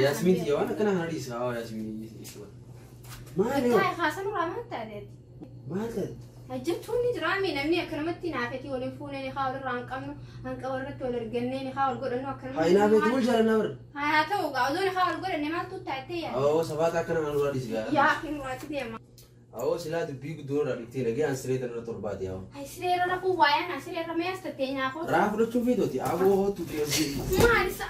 Yaasmiin tiyya waan akkana kana dhiisa. Haa Yaasmiin dhiisa. Maali yoo? Taa'e haasan irraa maal taateeti? Maal taate? Jechuun ni jiraami namni akkanumatti naafetii waliin fuunee ni haa walirraa hin qabnu hanqa walirratti wal argannee ni haa wal godhannu akkanumatti. Haa naafetii wal jaalannaa bara. Haa ta'u gaa osoo ni haa wal godhanne maaltu taatee yaa? Awoo sabaata akkana kana nurraa dhiisi gaa. Yaa fi nurraatti deema. Awoo silaa dubbii guddoo nurraa dhiiftee nagee aan siree tanarra torbaati yaa. Ay siree irra rafuu waayaan siree irra mee as tattee nyaafoo. Raa fudhachuun feetooti aboo hootu dhiyeessii. Maal isa?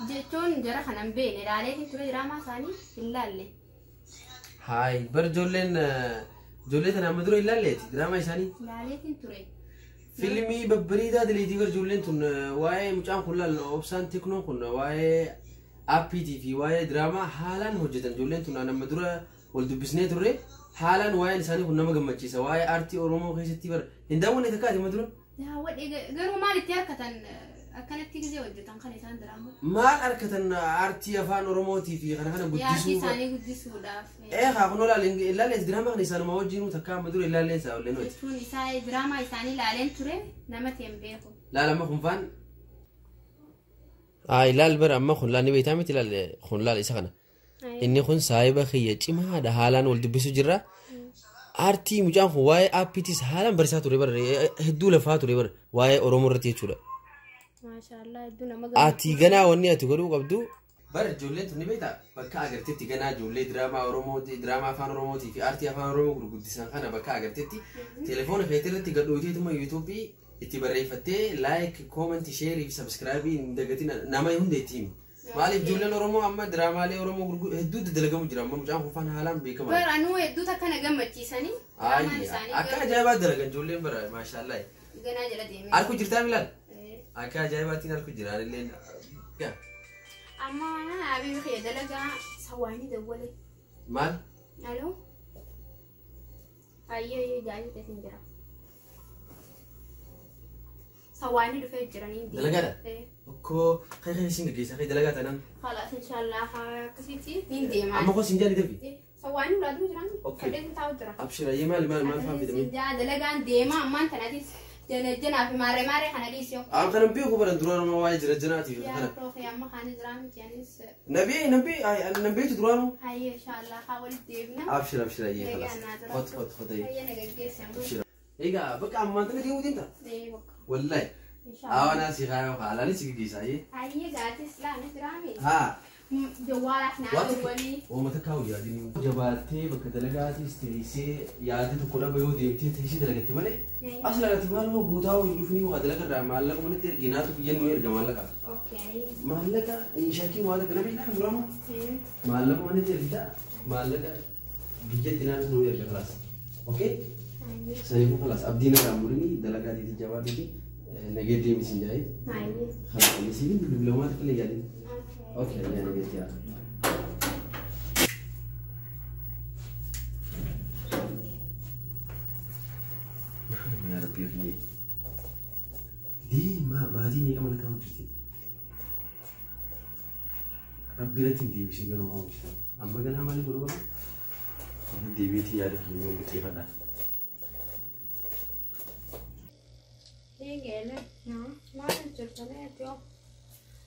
Jechuun jara kanan beekne ilaalee ture diraamaa isaanii hin laalle. Haay bar ijoolleen ijoollee tana amma dura hin laalleeti diraamaa isaanii. Ilaaleetiin ture. Fiilmii babbareedaa daleetii bar ijoolleen tun waa'ee mucaan kun laal obsaan teknoon kun waa'ee aappiitii fi waa'ee diraamaa haalaan hojjetan ijoolleen tun amma dura wal dubbisnee turre haalaan waa'een isaanii kun nama gammachiisa waa'ee aartii Oromoo keessatti bar hin daawwanne takkaati amma dura. Daawwadhe garuu maal itti harkatan akkanatti gisee hojjetan kan isaan diraamaa. Maal harkatan aartii afaan Oromootii fi kana kana Yaadii guddisuu. isaanii guddisuudhaaf. Ee haa kun olaal ilaallees diraamaa kana isaanuma wajjinuu takka amma dura ilaallee isaa ollee nuti. Jechuun isaa diraamaa isaanii ilaaleen ture nama ta'e beeku. Laal amma kun faan. Haa ilaal bara amma kun laal ni beektaa miti ilaal kun laal isa kana. Inni kun saayiba kiyya cimaadha haalaan wal dubbisu jirra. Aartii mucaan kun waa'ee aappiitiis haalaan barsiisaa ture bara hedduu lafaa ture bara waa'ee Oromoo irratti jechuudha. Maashaallah hedduu nama Ati ganaa wanni ati godhuu qabdu. Bara ijoolleen tun ni beektaa bakka agarteetti ganaa ijoollee diraamaa Oromoo diraamaa afaan Oromootii fi aartii afaan Oromoo gurguddisan kana bakka agarteetti telefoona keetii irratti gadhooteetuma yuutuubii itti barreeffattee laayik koomanti sheerii fi sabskraayibii hin dagatin nama hunda itti himi. Maaliif ijoolleen Oromoo amma diraamaalee Oromoo hedduu dalagamu jira amma mucaan kun faan haalaan beekamaa. Bara nuu hedduu takka na gammachiisanii. Diraamaan isaanii Akka ajaa'ibaa dalagan ijoolleen bara maashaallah. ganaa jala deemee. Harku jirtaa milaal? Akka ajaa'ibaatiin harku jira anillee. Amma abibi kiyya dalagaa sawaanii dawwale. Maal? Aloo? Ayyee ayyee jaajatee jira. Sawaanii dhufee jiranii. Dalagaadha? Okkoo kan kan isin gaggeessaa kan dalagaa taanaan. Khalaas inshallah akkasitti niin deemaa. Amma koo siin jaalli darbi. Sawaanii ulaa dura jiran. Okay. Fadhee taa'u jira. Abshira yee maali maali maal fa'aa fidamee? Jaa dalagaan deemaa ammaan tanatis jana fi maaree maaree kana dhiisoo. Aan kanan beeku baran duraan waa'ee jira jiraatiif Yaa kana. roofee amma kana jiraa miti anis Nabii nabii nabeetu duraanuu. hayyee inshallah haa walitti deebina. Abshira abshira yee khalaas. Qot qot qot yee. Hayyee na gaggeesse amma. Abshira. Egaa bakka ammaan tana deemuu deemta. Ee bakka. Wallahi. Inshallah. Awanaa si kaayoo haalaanis si gaggeessaa yee. Hayyee gaatis laana jiraa miti. Haa. Jawwaalaaf naa dawwalii. Uummata kaa'u yaadni jabaattee bakka dalagaatis teessee yaadni tokko dhaba yoo deemtee teessee dalagatte malee as lagatti maaluma guutaa hin dhufni waa dalaga irraa maallaqa manatti erginaatu biyya nu erga maallaqa. Okay. Maallaqa hin shakkiin waa takka namni dhaan duramu maallaqa manatti ergita maallaqa biyyatti naannoo nu erga kalaas. Okay? Saniifuu kalaas abdiin irraa murini dalagaa teessee jabaadhuuti nagee deemisi hin jaa'e. Hayyee. Kalaas inni sibiin bilbilamaa takka illee yaadin. Okay, yaa nageetti yaa. Yaa Rabbi kiyye. Deemaa baatii meeqa mana taa'u jirti? Rabbi irratti hin deebisin garuu waan hojjetan. Amma ganaa maaliif godhu qaba? Mana deebiitii yaada kiyye wal qixxeeffadha. Eegale. Maal jirtanii ati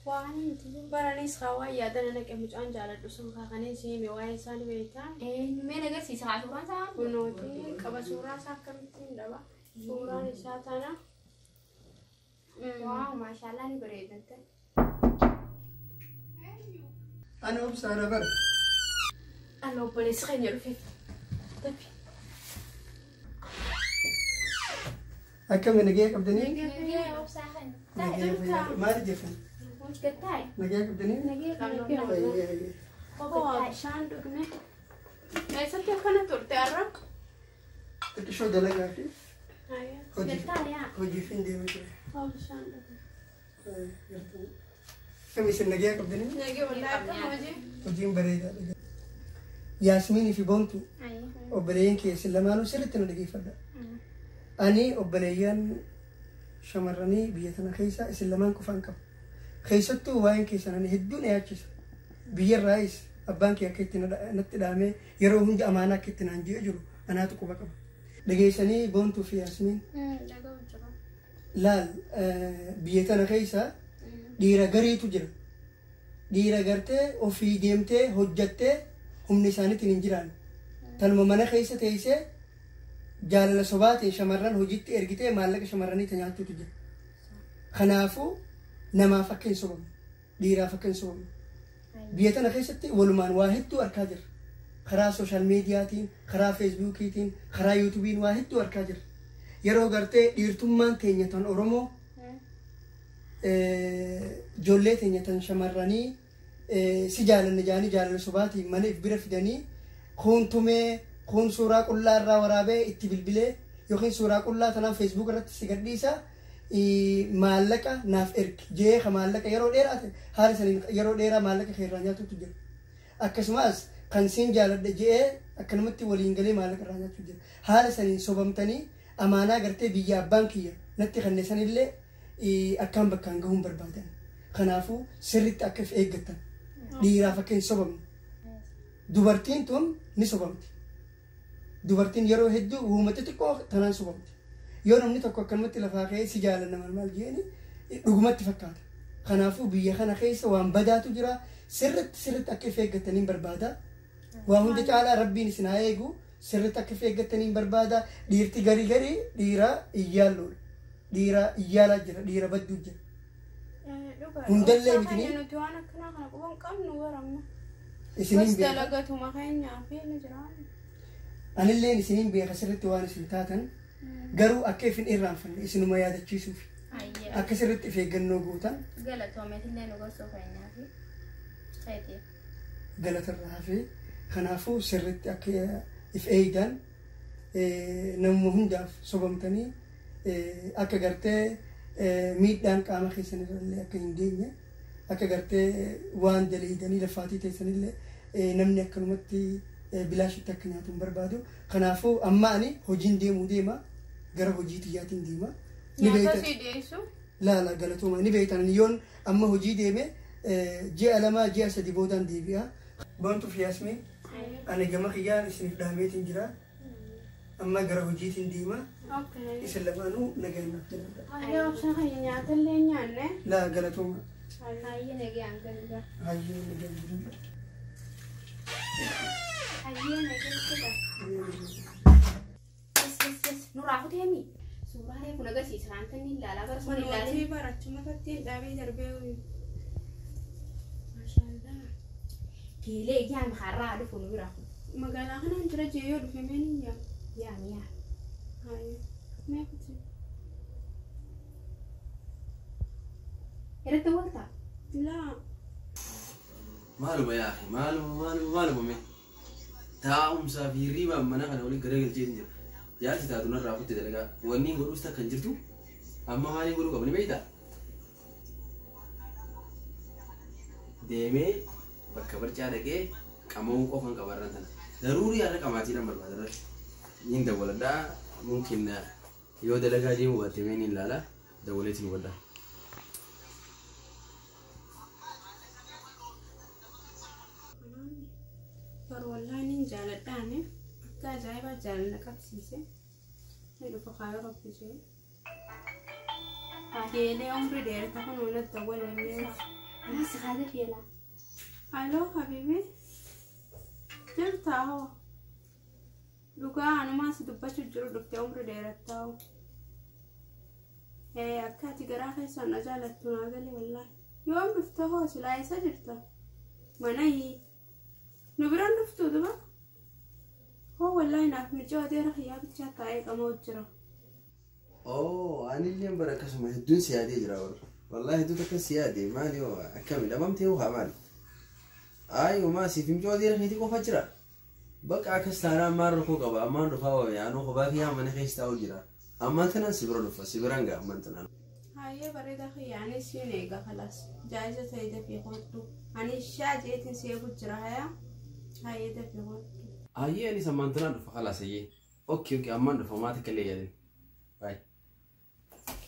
waan baranis haa yaadana naqe mucaan jaaladhu sun kaakanii si hime waa'ee isaanii beektaa. Eenyummaan agarsiisa haa suuraan isaa. Kunooti qaba suuraa isaa akkamittiin dhaba. Suuraan isaa tana. Waaw maashaallah ni bareedante. Ani obsaadha bara. Ani obboleessi keenya dhufe. Tafi. Akkami nagaya qabdanii? Nagee obsaa kan. Maali jirtan? Gattaa'e. Nagaya qabdanii? Nagee qabna. Ayyee. Obbo bishaan dhugne. Eessatti akkana turte har'a? Xiqqishoo dalagaa fi Gattaa'e yaa. hojiif hin deemu ture. Bishaan dhugne. Akkami isin nagaya qabdanii? Nagee wallaahi akkam hojii? Hojiin bareedaadha. Yaasmiinii fi Boontu obboleeyyan kee isin lamaanuu sirriitti nu dhageeffadha. Ani obboleeyyan Shamarranii biyya tana keessa isin lamaan qofaan qabu. Keessattuu waa'een keessan ani hedduu na yaachisa. Biyyarraayis abbaan kee akka itti natti dhaamee yeroo hunda amaanaa akka itti naan ji'e jiru anaatu quba qaba. Dhageessanii Boontuu fi Yaasmiin? Laal, biyya tana keessa dhiira gariitu jira. Dhiira gartee ofii deemtee hojjattee humna isaaniitiin hin jiraanne. Tanuma mana keessa teessee jaalala sobaatiin shamarran hojiitti ergitee maallaqa shamarranii nyaachuutu jira. Kanaafuu namaaf akka hin sobamne, dhiiraaf akka hin sobamne. Biyya tana keessatti walumaan waa hedduu argaa jirra. Karaa social mediaatiin, karaa Facebookiitiin, karaa YouTubeiin waa hedduu argaa jirra. Yeroo gartee dhiirtummaan teenya tan Oromoo ijoollee teenya tan shamarranii si jaalanna jaanii jaalala sobaatiin mana if bira fidanii kuun tumee, kuun suuraa qullaa irraa waraabee itti bilbilee yookiin suuraa qullaa tanaan Facebook irratti si gadhiisa, maallaqa naaf ergi jee ka maallaqa yeroo dheeraa haala saniin yeroo dheeraa maallaqa kee irraa nyaatutu jira. Akkasumas kan siin jaaladha jee akkanumatti waliin galee maallaqa irraa nyaachuu jira. Haala saniin sobamtanii amaanaa gartee biyya abbaan kiyya natti kanne sanillee akkaan bakkaan gahuun barbaadan. Kanaafuu sirriitti akka of eeggattan, dhiiraaf akka hin sobamne. Dubartiin tun ni sobamti. Dubartiin yeroo hedduu uumata xiqqoo tanaan sobamti. Yoo namni tokko akkanumatti lafaa ka'ee si jaalanna maal maal jeeni dhugumatti fakkaata. Kanaafuu biyya kana keessa waan badaatu jira. Sirriitti sirriitti akka of eeggattaniin barbaada. Waa hunda caalaa Rabbiin isin haa eegu. Sirriitti akka of eeggattaniin barbaada. Dhiirti garii garii dhiira iyyaalloodha. Dhiira iyyaalaa jira. Dhiira badduu jira. Hundallee bitini. Nuti waan akkanaa kana quban qabnu baramma. Isiniin Bas beeka. dalagatuma keenyaa fi ni jiraanna. Anilleen isiniin beeka sirriitti waan isin taatan, garuu akka ifin irraanfanne isinuma yaadachiisuuf akka sirriitti of eeggannoo gootan. Galatoomeetillee nu gorsuu keenyaa fi keetiif. Galatarraa hafee. Kanaafuu sirriitti akka if eeydan, namuma hundaaf sobamtanii akka gartee miidhaan qaama keessanirrallee akka hin geenye, akka gartee waan daleeydanii lafaatii teessanillee namni akkanumatti bilaashitti akka nyaatu hin barbaadu. Kanaafuu amma ani hojiin deemuu deema, gara hojii tiyyaatiin deema. Ni Nyaata beektan. sii dhiyeessu. Laala, galatooma, ni beektan, yoon amma hojii deeme ji'a 2, ji'a 3 boodaan deebi'a. Boontuuf Yaasmiin, ani gama kiyyaan isiniif dhaameetiin jira. Amma gara hojiitiin deema. Okay. Isin lamaanuu nagaan naaf jiraadha. Hayyee, obsa keenya, nyaatallee nyaanne. Laa, galatooma. Hayyee, nagaan galga. Hayyee, nagaan jiraadha. Hayyee, nagaan galga. Yes, nurraa kuteemi. Suuraalee kun agarsiisa wanta inni ilaalaa bara sun Kunuuntii ilaalee. barachuma irratti dhaabee darbee. Maashaallah. Geelee yaami, har'aa dhufu nu bira. Magaalaa kanaan jira jee, yoo dhufe mee ni yaa. Yaami, yaami. Hayyee. Mee kuti. Irratti waltaa. Laa. Maaluma yaa akhi, maaluma, maaluma, maaluma mee? Taa'umsaa fi hirriibaan mana kana waliin garagalchee jira. Jaarsi taatu narraa kutte dalagaa. Wanni godhus takka hin jirtu. Amma maaliin godhuu qabni beektaa? Deemee bakka barcaa dhaqee qama'uu qofan qabarran tana. Daruurii har'a qamaatiidhaan barbaada irratti. Niin dawwaladhaa, mumkin yoo dalagaa deemu baatte mee niin ilaala, dawwaleetiin hubadhaa. Bar wallaahi nin jaaladhaani. Akka ajaa'ibaa jaalala qabsiise. Ni dhufa kaayoo rabbi jee. Geelee umri dheerata kun natti dawwalee. Maas kaadha feelaa. Aloo habibi. Jirtaa hoo? Dhugaa anumaa si dubbachuu jiru dhuftee, umri dheerattaa hoo? Ee, akka ati garaa keessaan na jaalattu naa galee wallaahi. Yoom dhufte hoo, silaa eessa jirta? Mana hii. Nu biraan dhuftuu duba? Hoo wallaahi naaf mijoo adeera kiyyaa bichaa taa'ee qamoo jira. Oo, anillee bara akkasuma hedduun si yaadee jira warra. Wallaahi hedduu takka si yaade. Maali hoo, akkami, dhabamtee hoo, haa maali? Ayi, homaa siif himcoo adeera keetii qofa jira. Bakka akkas taanaan maal rakkoo qaba, ammaan dhufaa waa'ee anuu kophaa kiyyaa mana keessa taa'u jira. Ammaan tanaan si bira dhufa, si biraan ga'a ammaan tanaan. Hayyee bareedaa kiyya, anis siin eega, kalaas. Jaa'iza ta'e dafii koottu. Ani shaa jeetiin si eegu jira hayaa. Hayyee, dafii koottu. Hayyee, anis ammaan tanaan dhufa, kalaas, hayyee. Okay, ammaan dhufa, maata akka illee yaadin. Baay.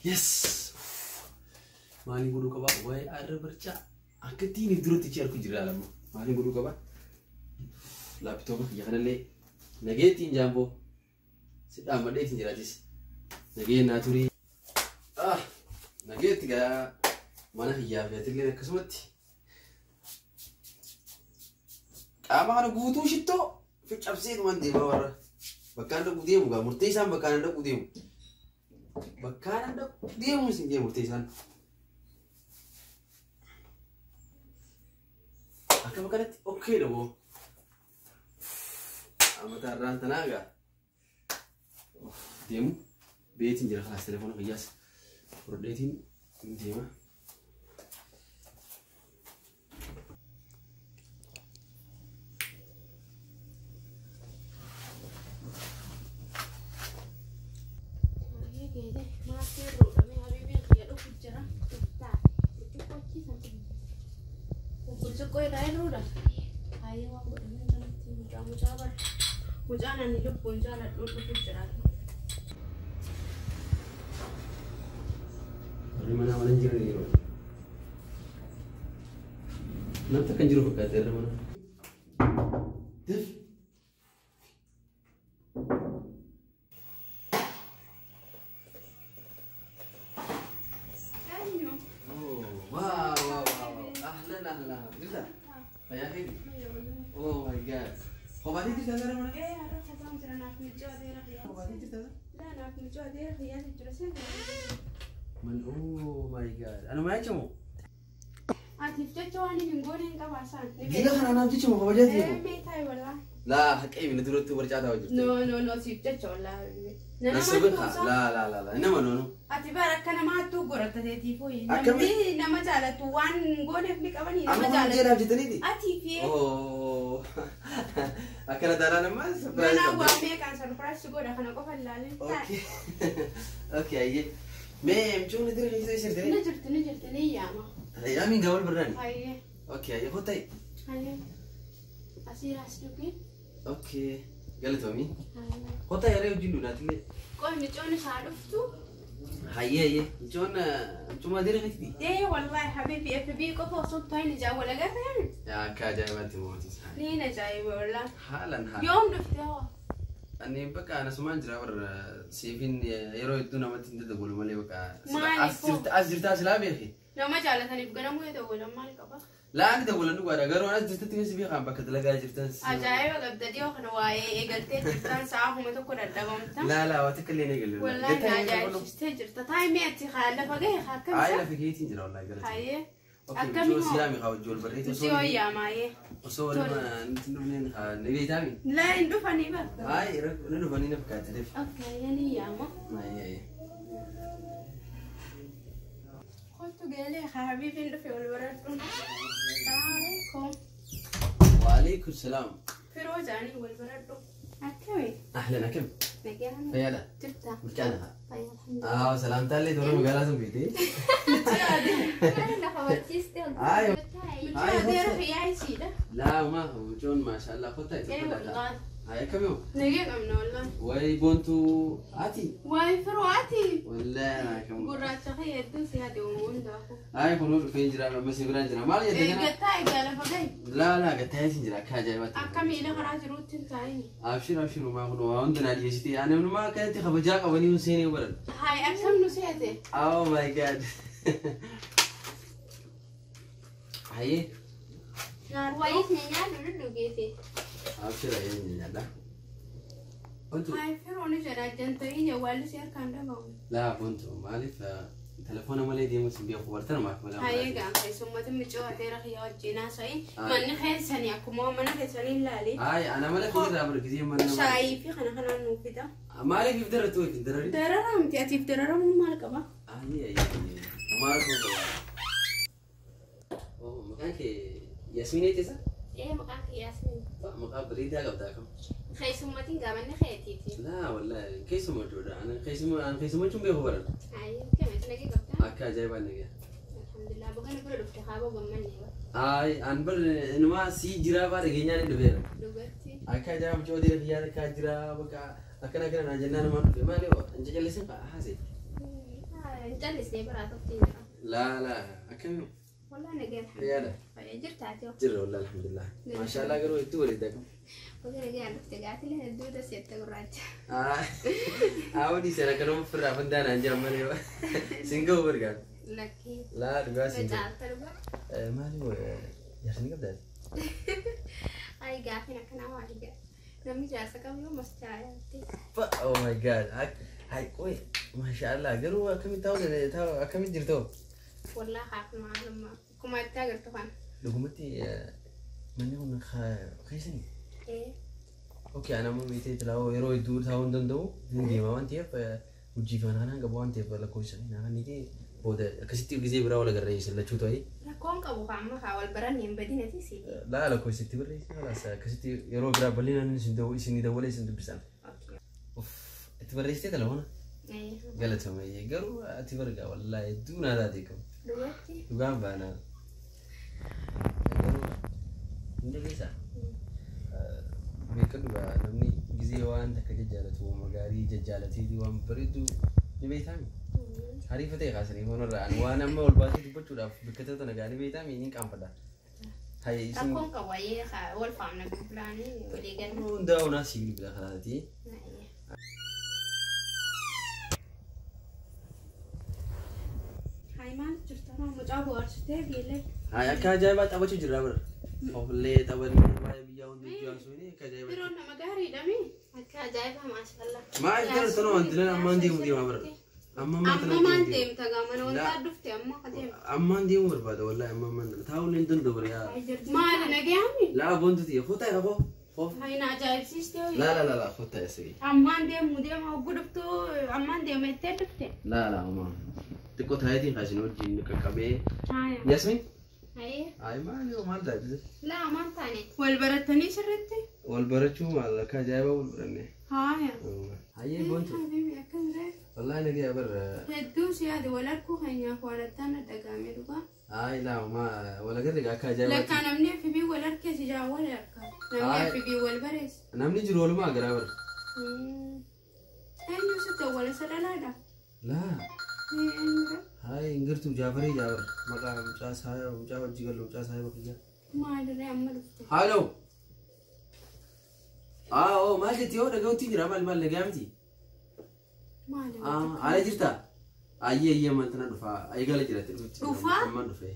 Yes. Maaliin godhuu qabaa? Waa'ee arra barcaa akka ittiin duratti ichi arku jira lama. Maaliin godhuu qabaa? Laapitoopa kiyya kanallee nageettiin jaamboo si dhaammadheetiin jiraatis. Nagee naa turii. Nageetti gaa mana kiyyaa fi atillee akkasumatti. Qaama kana guutuu shittoo ficcabseetumaan deemaa warra. Bakkaan dhaquu deemu gaa murtee isaan bakkaan dhaquu deemu. Bakkaan dhaquu deemu isin deemu murtee isaan. Akkama kanatti okkee dhaboo. Amma irraan tanaa gaa. Deemu beetiin jira kaas telefoona kiyyaas. Furdheetiin deema. Mucaan ani lubbuun jaaladhu dhufu jira. Warri manaa mana hin jirre yeroo. Namni akka hin jiru fakkaata irra mana. Dif. Eenyu? Wow wow wow. Ahlan ahlan. Jirta? Fayyaa keeti? Oh my God. Kophaatee jirta gara mana? Ee har'a kasaan jira naaf mijoo adeera xiyyaa. Kophaatee jirta? Laa naaf mijoo adeera xiyyaa jira seera. Man oh my God. Anuma jechamu? Atiif jecha waan hin goone hin qabaasaan. Diina kana anaaf jechamu kabajaa Ee ta'e. mee taa'i wallaa. Laa haqqee mina duratti barcaa taa'aa jirti. No no no siif jecha wallaa. Nasibin laa laa laa laa nama no no. Ati bara akka namaattuu gorattateetiif hooyi. Akkami? Namni nama jaalatu waan hin gooneef ni qabanii nama Amma kun jaalatu. jedhaaf jettaniiti? Atiif ee. Oh. Akkana taanaan ammaa surprise Mana qabdi. waa meeqaan surprise godha kana qofa ilaalin. Okay. Okay ayyee. Mee mucoon dira keessa Ni jirtanii? jirti ni jirti ni yaama. Yaamiin gaa wal birraani? Hayyee. Okay ayyee kottai. Hayyee. Asiiraas dhugi. Okay. Galatoomii. Kottai yaree wajjin duunaatillee. Qoy micoon isaa dhuftu. Hayyee ayyee. Mucoon mucummaa dira keetti? Ee wallahi habibi FB qofa osoo hin ta'in ijaan wal agarreen. Akka ajaa'ibaatti mootii. Ni na ajaa'iba wallahi. Haalan haalan. Yoom dhufte hoo? Ani bakka anasumaan jira warra siifin yeroo hedduu namatti hin daddabalu malee bakka Maaliif hoo? as jirtaa silaa beeki. Nama jaalataniif ganamuu yoo dawwalan maal qaba? Laa ani dawwalan dhugaadha garuu as jirtatti si beekan bakka dalagaa jirtan. Ajaa'iba qabda dhiyoo kana waa'ee eegaltee jirtaan sa'a 1000 dadhabamta. Laa laa waa takka illee ni eegalle. Wallahi na ajaa'ibsiistee jirta. Taa'imee ati haa lafa gahe haa Ayi akkamisa? lafa keetiin jira wallahi galata. Hayyee. Okay, Akkamii osoo hoo? siyaami haa wajji wal barreetu Si hoyyaamaayee. osoo walima nuti hin dhufneen haa ni beektaami. Laa hin dhufanii bakka. Ayi ni dhufanii na fakkaate def. Okay, yani yaama. Ayi ayi. Kottu geelee haa habiibiin dhufe wal baradhu. Salaamaleykum. Waalaikum salaam. Firoo jaanii wal baradhu. Akkami? Ahlan akkam? Nagaan Fayyaadha. jirta. Bulchaana haa. Fayyaa alhamdulillah. Ah, salaamtaallee toora magaalaa sun beekte. Lafa barsiiste. Ayi. Mucaa adeera fayyaa isiidha. Laa ma mucoon maashaallah kottaa itti Ee fudhata. wallahi. Ayi akkami hoo? Nagee qabna wallahi. Wayi boontuu ati? Waayee firoo ati. Wallahi akkam. Gurraacha kee hedduu si haadhe uumuu hundaafuu. Ayi kunuu dhufee jira amma si biraan jira maal jette kana? Eeggattaa egaa lafa gahe. Laa laa gatta'ee sin jira akka ajaa'ibaatti. Akka miila karaa jiruutti hin taa'in. Abshir abshir maa kun waa hunda naa dhiyeessite ani namnummaa akkanatti kabajaa qabanii hun seenee baran. Hayi akkam nu seete? Oh my God. Hayyee. Wayis nyaannu dhudhugeete. Abshir hayyee ni nyaadha. Wantu Hayi firoo ni jedha ajjantayii jawwaalli si harkaan dhabamu. laa wantu maaliif telefoona malee deemuun sin beeku bartan maaf malee. Hayyee gaanfa summata micoo adeera kiyya wajjin haasa'i. Manni keessanii akkuma mana keessanii ilaali. Hayi ana malee fiirraa bara gisee mana nama. Shaayii fi kana kanaan nuuf fida. Maaliif if daratu if darari? Dararaa miti atiif dararamuun maal qaba? Ayi ayi maal koo qaba? Oh maqaan kee Yasmiin eettisa? Ee maqaan kee Yaasmin. Maqaa bareedaa qabda akkam. Keessummatiin gaamanni keetiiti. Laa wallahi keessuma iddoodha. Ana keessuma ana keessuma jechuun beeku baran. Ayi akkamitti nagee qabda? Akka ajaa'ibaan nagaya. Alhamdulillah boqonna bira dhufte haaboo gammanne. Ayi an bar inumaa sii jiraa baa dhageenyaan hin dhufeera. Dhugatti. Akka ajaa'iba mucoo dhiira biyyaa takkaa jiraa bakka akkana akkana naa jennaan namaan dhufe maali hoo hin cacallisin fa'a haasee. Callisee baraatutti jira. Laa laa akkami? Walaa nageen. Yaada. Jirtaati. Jirra walaa alhamdulillah. Maashaallah garuu hedduu bareeda qabu. Oge nageen dhufte gaatilee hedduu daseette gurraacha. Awwa sana kanuma ofirraa fandaa naan jedhan malee siin ga'u bargaadha. Lakkii. Laa dhugaa siin ga'u. Caalta dhugaa. Maali jaarsa ni qabdaati? Ay gaafiin akkanaa maali jedha. Namni jaarsa qabu yoo masjaayaatti. Oh my god. Hay qoy maashaallah garuu akkamitti ta'uu akkamitti jirtu? Walaa haafuma haalummaa. Akkuma itti agartu kana. Dhugumatti manni kun keessanii? Okay, ana amma beektee tilaa yeroo hedduu taa'uu hin danda'u hin deema waan ta'eef hojii fi kanaan qabu waan ta'eef lakkoofsanii naannoo booda akkasitti gisee biraa wal agarra lachuu ta'ee. Rakkoon qabu amma haa wal baran hin badinati si. Laa lakkoofsitti barreessi halaas akkasitti yeroo biraa bal'inaan isin dawwalee isin dubbisan. Itti barreessitee telefoona? Galatoomee garuu ati bargaa wallaahi hedduu naa taatee qabu. Dhugatti? Dhugaan baanaa. Garuu hin dhageessaa? Beekan dhugaa namni gisee waan takka jajjaalatu waan gaarii jajjaalateeti waan bareedu ni beektaami. Hariifa ta'e kaasanii foonarraa waan amma ol baasee dubbachuudhaaf bakka tana gaarii beektaami ni qaanfadha. Rakkoon qabu wayyee wal faamna bilbilaanii walii galna. Hundaa onaa si bilbila kanaati. Hayi maal jirta mucaa bohaarsitee geellee. Hayi akka ajaa'ibaa taphachuu jirra bara. Ofillee taphannee baay'ee biyyaa hundi ijaarsuun akka ajaa'ibaa. Biroon nama gaariidha mi? Akka ajaa'ibaa maashaallah. Maal jira tana wanti lan ammaan deemu deemaa bara. Amma Ammaan deemta gaamana wanta dhufte amma deemta. Ammaan deemu barbaada wallahi amma ammaan taa'uun hin danda'u bara yaa. Maali nagayaami? Laa boontu tiyya kootaa yaa koo. Hayi na ajaa'ibsiiste. Laa laa laa kootaa yaa sirrii. Ammaan deemu deema hogguu dhuftu ammaan deema ittee dhufte. Laa laa homaa. Xiqqoo taayitiin kaasin wajjin qaqqabee. Yasmin? Hayi maali maal taatise? Laa maal taane? Wal barattanii sirriitti? Wal barachuu maal akka ajaa'ibaa wal baranne. Haaya. Hayyee boontu. Wallahi nagaya barra. Hedduu si yaade wal arguu keenyaaf waan addaan dhagahamee dhugaa. Hayi laa maa wal agarre akka ajaa'ibaa. Lakkaa namni FB wal argee si jaa wal arga. Namni FB wal bareessa. Namni jiru walumaa agaraa barra. Eenyu sitti wal isa dhalaadha? Laa. Hayi ingirtuu Jaafarii Jaafar maqaa mucaa saayyaa mucaa hojii galu mucaa saayyaa bakka. Maalirree amma dhufte? Haaloo. Oo maal jetti yoo dhaga'utti jira maal maal nagaa miti? Maali? Ala jirta? Ayyee ayyee ammaan tana dhufaa eegala jiraatti dhufti. Dhufaa? Ammaan dhufee.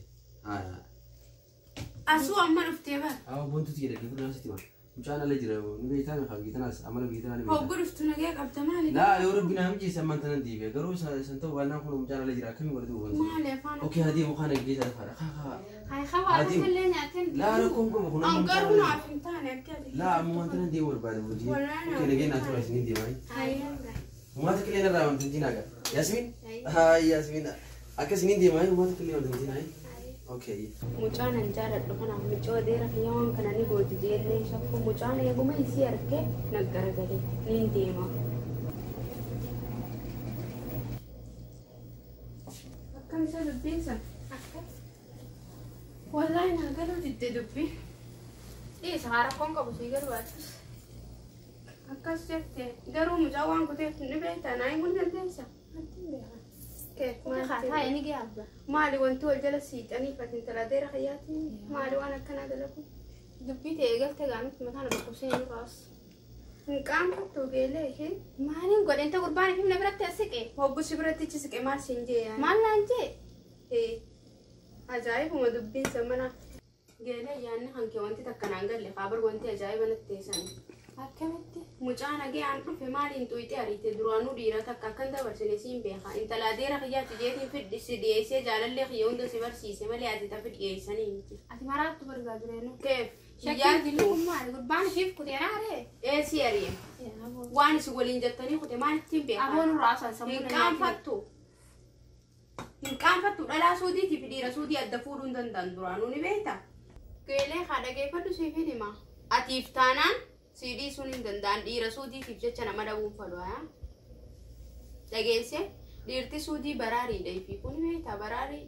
Asuu amma dhuftee bara? Haa boontuuti jedha gifirri sitti hima. Mucaan ala jira ni beektaa mi biyya tanaas amala biyya tanaa ni beektaa. Hogguu dhuftu nagaya qabda maali? Laa yoo rabbi naa mijeesse ammaan tanan deebi'a garuu san ta'u baannaan kun mucaan ala jira akkamii godhatu boontu. Maali afaan? Okei haa deemu kana geessa lafaadha. Haa haa. Hayi hawaa illee nyaateen. Laa rakkoon qabu kun amma Garuu naaf hin taane akka ati. Laa amma waan tanan deemu barbaada hojii. Okei nagaya naa tura isin deemaa. Hayi. Uummata killee irraa wanti hin aga. Yasmin? Hayi Yasmin. Akka isin deemaa uummata killee wanti hin hayi. Okay. Mucaan an jaaladhu kanaaf mucoo adeera kiyya waan kana ni gooti jeellee shakku mucaan eeguma isii argee naggaragalee niin deema. Akkam isa dubbiin san? Akkas. Wallaahi naa galuu didde dubbiin. Dhiisa haa rakkoon qabu sii galuu baatus. Akkas jette garuu mucaa waan kuteef ni beektaa naa himuu ni dandeessa? Maali wanti wal jala siixanii fatiin intala adeera kiyyaatiin maali waan akkanaa dalagu? Dubbii ta'e galte gaanitti mataan dhukkubsee ni baas. Hin qaanfattu geelee isheen. Maaliin godhe inta gurbaan ifimna biratti as siqe? Hoggu si biratti achi siqe maal siin jee yaani? Maal naan jee? Ajaa'ibuma dubbiin samana. Geelee yaanni hanke wanti takka naan galle kaabar wanti ajaa'iba natti teessani. Akkamitti? Mucaa nagayaan dhufe maaliin xuyixee ariite duraanuu dhiira takka akkan dabarsine siin beeka. Intala adeera kiyyaatti jeetiin fidhi si dhiyeessee jaalallee kiyya hunda si barsiise malee ati tafi dhiyeessanii miti. Ati maraattu bargaa jireenu. Keef Shakkiin dilli kun maali? Gurbaan ishiif kutee naaree? Eessi ari'e. Waan isin waliin jettanii kute maal ittiin beekaa? Aboon raasan sammuu Hin qaanfattu. Hin qaanfattu dhalaa suudiitii fi dhiira suudii adda fuudhuu hin danda'an duraanuu ni beektaa? Geelee haa dhageeffadhu siif hin hima. Atiif taanaan siidii sun hin danda'an dhiira suudiitiif jecha nama dhabuun falu haa? Dhageesse dhiirti suudii baraariidha ifii kun beektaa baraarii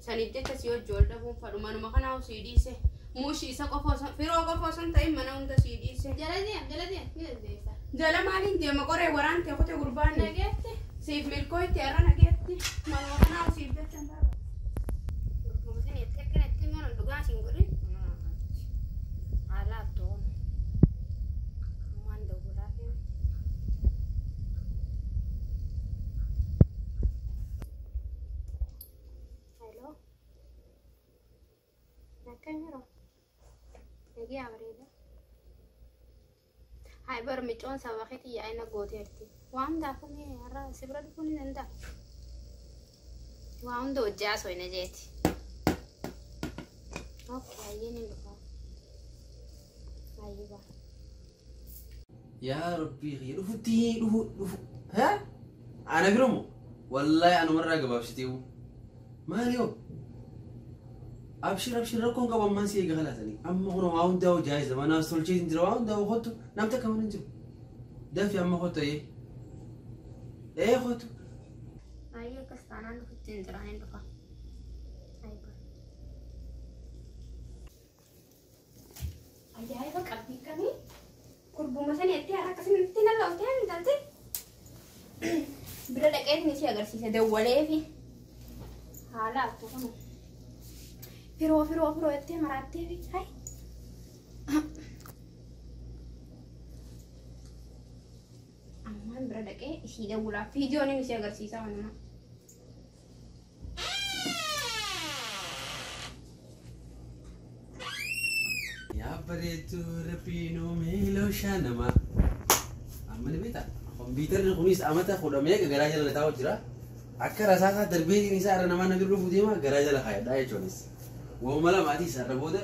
saniif jecha si hojii ol dhabuun falu manuma kanaa sii dhiise. Muushii isa qofa osoo firoo qofa osoo hin ta'in mana hunda sii dhiise. Jala deem jala deem ni dandeessa. Jala maaliin deema qoree waraante kute gurbaan. Dhageette. Siif milkoo itti har'a nageetti manuma kanaaf siif jecha hin barbaadu. Gurguruma itti akkana itti mana dhugaa siin godhin. Haala ta'uun. Ammaan dawwalaa fi. Hello. Akkam yeroo? Nagaa bareeda. Hai bar micoon saba keetii yaa'ina gooteerti. Waan hundaafuu mee har'a si bira dhufuu ni danda'a. Waa hunda hojii haasoo jeeti. Okay, hayyee ni dhufa. Hayyee baa. Yaa Rabbii kiyya dhufutti dhufu dhufu. Haa? Ana biramoo? Wallaahi anumarraa gabaabsitee maali yoo? Abshir abshir rakkoon qabu ammaan si eega kalaasanii. Amma kun waa hundaa hojii haasoo manaas tolchee hin jira waa hundaa kottu namni akka mana hin jiru. Dafi amma kottu ee. Ee kottu. Hayyee akkas taanaan dhufutti hin jira ni dhufa. Hayyee baa. Ajaa'iba qabdii kamii? Kurbuma sanii itti har'a akkasitti na loltee hin taate. Bira dhaqeetiin isii agarsiise dawwaleefi. Haala akku kunu. Firoo firoo firoo jettee maraatteefi. Hai. Ammaan bira dhaqee isii dawwalaaf viidiyoon isii agarsiisaa waanuma. Yaa bareedduu rabbiin uumee shanama. Amma ni beektaa? Kompiitarri kunis amata kudha meeqa garaa jala taa'u jira. Akka rasaasaa darbeetiin isaa irra namaa na bira dhufuu deema garaa jala kaayadhaa jechuunis. Waanuma lamaatii isaarra booda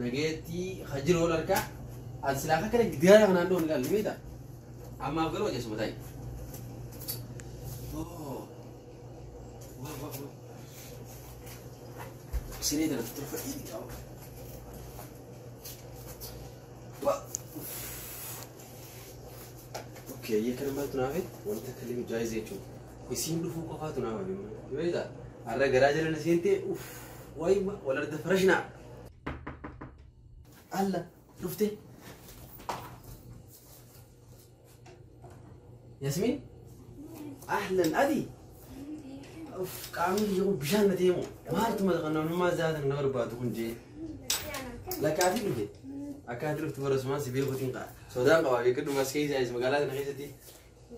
nageetti hajiroo harkaa ati silaa akka kana gidiraa kanaan dhoon ilaallu beektaa? Ammaaf garuu ajjeesuma taa'e. Waa waa waa. Siree tana tolfadhee qaba. Okay, kana maaltu naaf wanta akka illee jaayiz jechuudha. Isiin dhufuu qofaatu naaf hafe. Beektaa? Har'a garaa jala na seentee uff wayi wal arda farashnaa. Alla dhufte. Yasmin? Ahlan adi. Uff qaamni kiyya kun bishaan na deemu. Maaltu maqannamummaa zaatan na barbaadu kun jee. Lakkaatii dhufe. Akka ati dhuftu bara sumaan si beekuutiin qaba. Sodaan qaba beekadhu mas keessa is magaalaa kana keessatti.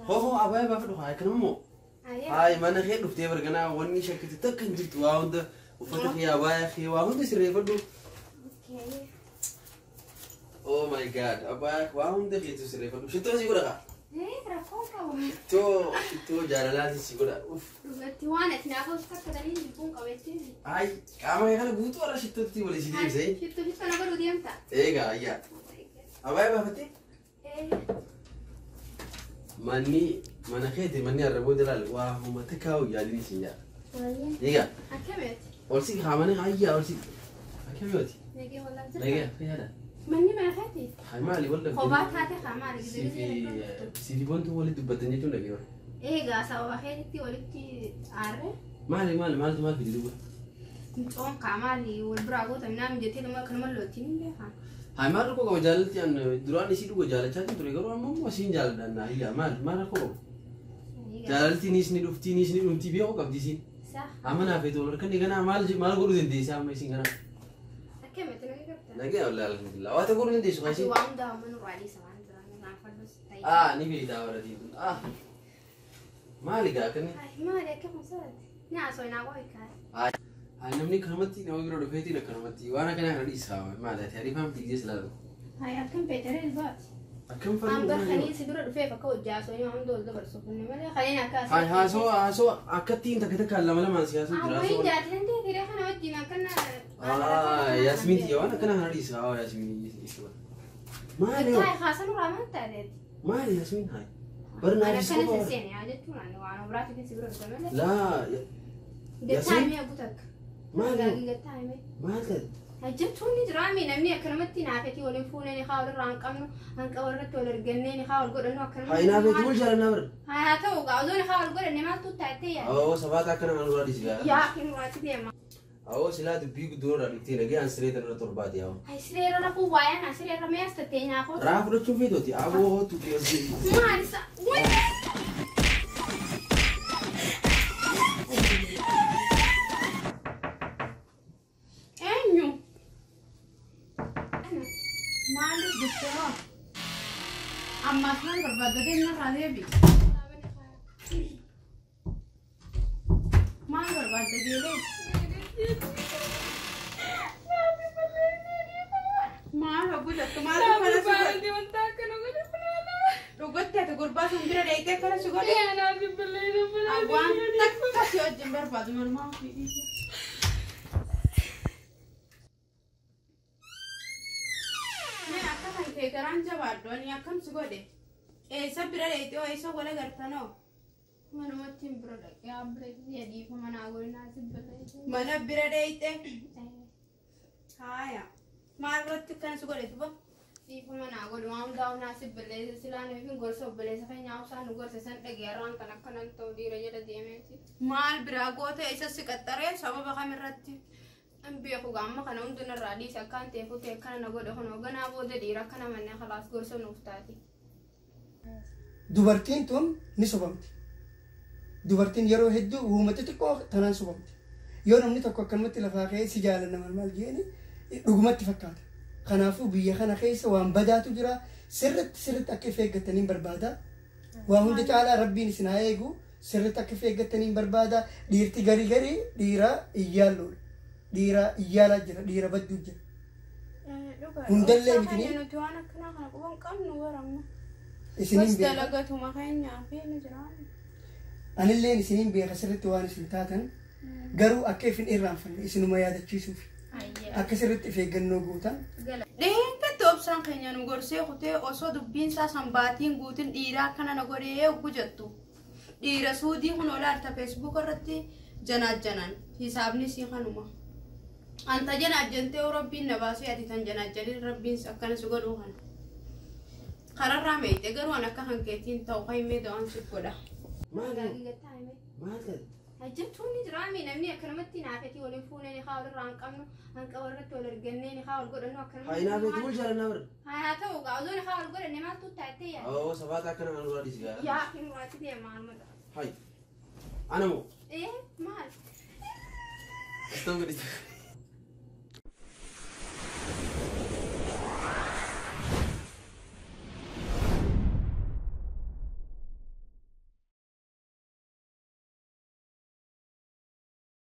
Hoo hoo abaayee baafadhu haa akkanuma moo? Haay mana kee dhuftee barganaa wanni shakkitu takka hin jirtu waa hunda uffata kee abaayee kee waa hunda sirreeffadhu. Oh my god abaayee waa hunda keetu sirreeffadhu. Shittoo si godha kaa. Rakkoo qabu. Shittoo shittoo jaalalaatiin si godha. Uff. Dhugatti waan ati naaf fakkatanii jibbuun qabeetti. Haay qaama kee kana guutuu har'a shittootti walii si deebisee. Shittoo shittoo na godhuu deemta. Eegaa ayyaa. Abaayee baafattee? Manni mana keeti manni har'a booda laal waa uummata kaa'u yaadni isin jaa. Eegaa. Akkamitti? Ol si haamanii ayyaa ol si. Akkamitti? Nagee walaa jira. Nagee fayyaadha. Manni mana keeti? Haa maali wal dhabdee? Kophaa taate haa maali? Sifi boontuu walitti dubbatan jechuun dhagee bara. Eegaa sababa keetitti walitti aarre. Maali maali maaltu maal fidi duuba? Mucoon kaa maali wal biraa goota minaa mijattee nama akkanuma loltiin hin beekan. Haa maal rakkoo qaba jaalalti an duraan isii dhuga jaalachaa ture garuu amma immoo isiin jaaladhaan ayyaa maal maal rakkoo qaba? Jaalaltiinis ni dhuftiinis ni dhumtii beekuu qabdi isiin. Amma naaf eetu harkanni kanaa maal maal godhuu dandeessaa amma isiin kanaa? Akkamitti nagee qabda? Nagee wallaahi alhamdulillah. Waa ta'e godhuu dandeessu Ati kaasii. waa hundaa amma nurraa dhiisa waan jiraan irraan fadhus ta'e. Ah ni beektaa baratiin kun. Ah maali gaa akkanni? Maali akka kumsaati? Nyaasoo naa qo'i kaa. Haa namni kanumatti nama bira dhufeetiin akkanumatti waan akkanaa kana dhiisaa maali ati hariifaan fiigdee silaalu. Hayi akkam peeteree baati. Akkam An fadhuu bar kaniin si dura dhufeef akka hojii haasoo waan hunda ol dabarsuuf inni malee kaniin akka Haa haasoo haasoo akkattiin takka takkaan lama lamaan si haasoo jira Awwayin haasoo. jaatiin ta'e kana wajjin akkana. Ah Yaasmiin tiyya waan akkanaa kana dhiisaa haa Yaasmiin dhiisaa. Maali hoo? Taa'e haasaa nurraa maal taateeti? Maali Yaasmiin haa? Barnaamij Ana qofa. akkana seene yaa jechuun ani waan biraatiif si bira dhufe malee. Laa Gattaa himee guutakka. maali hoo? Gattaa himee. Maal ta'e? Jechuun ni jira mi namni akkanumatti naafetii waliin fuunee ni haa walirraa hin qabnu hanqa walirratti wal argannee ni haa wal godhannu akkanumatti. Haa inaafeeti wal jaalannaa bara. Haa ta'u gaa osoo ni haa wal godhanne maaltu taatee yaa. Awoo sabaata akkana kan duraa dhiisi gaa. Yaa nurraatti deema. Awoo silaa dubbii guddoo irraa dhuftee nagee an siree tanarra torbaati awoo. Ay siree irra rafuu waayaan an siree irra mees tattee nyaafoo. Raa fudhachuun feetooti awoo hootu keessi. Maal isa? Wayii! Dubbistee hoo? Ammaas maal barbaaddatee narraa deebi? Maal barbaadda deebii? Maal hojjetu maal akkana si godhe? Dhugatti ati gurbaa sun bira dheeyitee akkana si godhe? Waan takka si wajjin barbaadu malumaa ofii dhiise. Mee akka kan kee garaan jabaadhu ani akkam si godhe? Eessa bira dheeyitee hoo eessa wal agartanoo? Manumatti hin bira dhaqee abbireetti dhiifa manaa godinaa si balleessa. Mana bira dheeyitee? Haaya. Maal irratti akkana si godhe duba? Dhiifa manaa godhu waan hundaa naa si balleessa silaan yookiin gorsa obboleessa keenya obsaan nu gorsa san dhageerraan kan akkanan ta'u dhiira jala deemeeti. Maal biraa goota eessa si qaxxaree sababa kamirratti? Hin beeku gaamma kana hundinarraa dhiise akkaan ta'e futee akkana na godhe kun hoogganaa booda dhiira akkana manneen khalaas gorsa nuuf taati. Dubartiin tun ni sobamti. Dubartiin yeroo hedduu uumama xixiqqoo tanaan sobamti. Yoo namni tokko akkanumatti lafaa ka'ee si jaalanna maal maal jeeni dhugumatti fakkaata. Kanaafuu biyya kana keessa waan badaatu jira. Sirriitti sirriitti akka of eeggataniin barbaada. Waa hunda caalaa rabbiin isin haa eegu. Sirriitti akka of eeggataniin barbaada. Dhiirti garii garii dhiira iyyaalloodha. Dhiira iyyaalaa jira. Dhiira badduu jira. Hundallee bitini. Nuti waan akkanaa kana quba hin qabnu waramna. Isiniin Bas beeka. dalagatuma keenyaa fi ni jiraanna. Anilleen isiniin beeka sirriitti waan isin taatan garuu akka ifin irraanfanne isinuma yaadachiisuuf akka sirriitti of eeggannoo gootan. Dhiyeessatti obsaan keenya nu gorsee kutee osoo dubbiin isaa sanbaatiin guutin dhiiraa akkana na godhee oggu jettu. Dhiira suudii kun olaalta feesbuuk irratti janaajjanan hisaabni sii kanuma. Anta janaajjantee rabbiin na baasee ati tan janaajjanin rabbiin akkana si godhuu kana. Kararraa meeyte garuu an akka kan keetiin ta'u kaymee da'aan si godha. Maal maal ta'e? Hojjechuun ni jira mi namni akkanumatti naafetii waliin fuunee ni haa walirraa hin qabnu hanqa walirratti wal argannee ni haa wal godhannu akkanumatti. Haa naafetii wal jaalannaa bara. Haa ta'u gaa osoo ni haa wal godhanne maaltu taatee yaa. Oo sabaata akkana kan duraa dhiisi gaa. Yaa hin muraatti deema maaluma ta'a. Hai. Ana moo? Ee maal? Astoo godhi.